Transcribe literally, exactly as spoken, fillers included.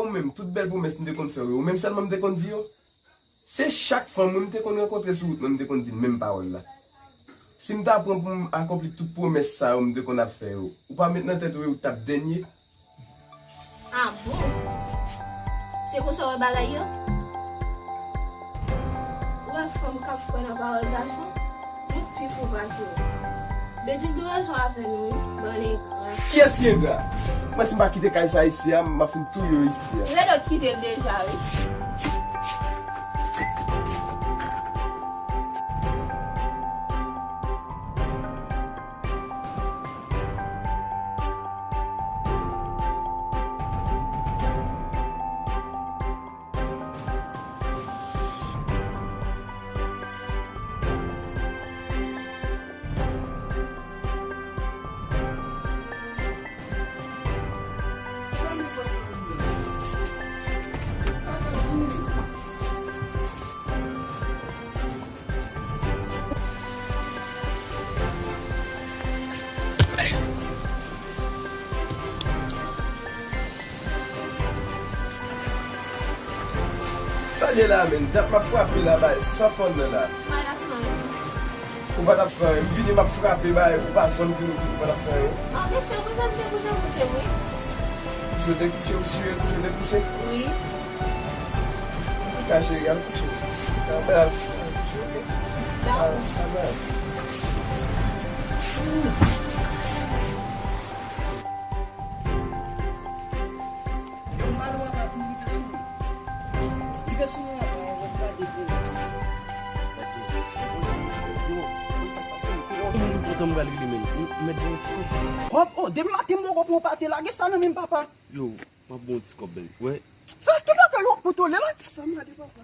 Ou menm, tout bèl pwomès m te konn fè w yo, ou menm sèlman m te konn di yo. Se chak fanm wi m te konn rankontre sou wout mwen, m te konn di l menm pawòl la. Si m ta pran pou m akonpli tout pwomès sa yo m te konn ap fè yo, ou pa met nan tèt ou yo ou t ap dènye? Ah bon? Se konsa w wè bagay yo? Ou wè fanm k ap kwè nan pawòl gason, yo pi fou pase w. Bedjine gen rezon avè nou wi, bann engra. Kiyès ki engra? Mwen si m pa kite kay sa isi a, m ap fin touye w isi a. Redo kite l deja wi. Sa l ye la menm? Dat m ap frape la bay, sa fann nan la. Ou pa t ap fè anyen. M vini m ap frape bay, ou pa janm vini, ou pa t ap fè anyen. Ah, mesye, kouche m te kouche, kouche m wi. Kouche w te kouche, ou si w te kouche, w te kouche? Wi. An tou ka, cheri, al kouche. Al bay, al kouche, ok? Dakò. Al, al bay. Yon malwè pa vin rive sou mwen. Rive sou mwen, mwen gade pou mwen. Yon moun kontan m pral rele men. M mèt gen yon ti kòb. Kòb? Oh, depi maten m poko pran pate, lage sa nan men m, papa. Yo, m ap gen yon ti kòb, bèl. Wè. Sa se te bagay w ap kontwole la. Sa m gade, papa.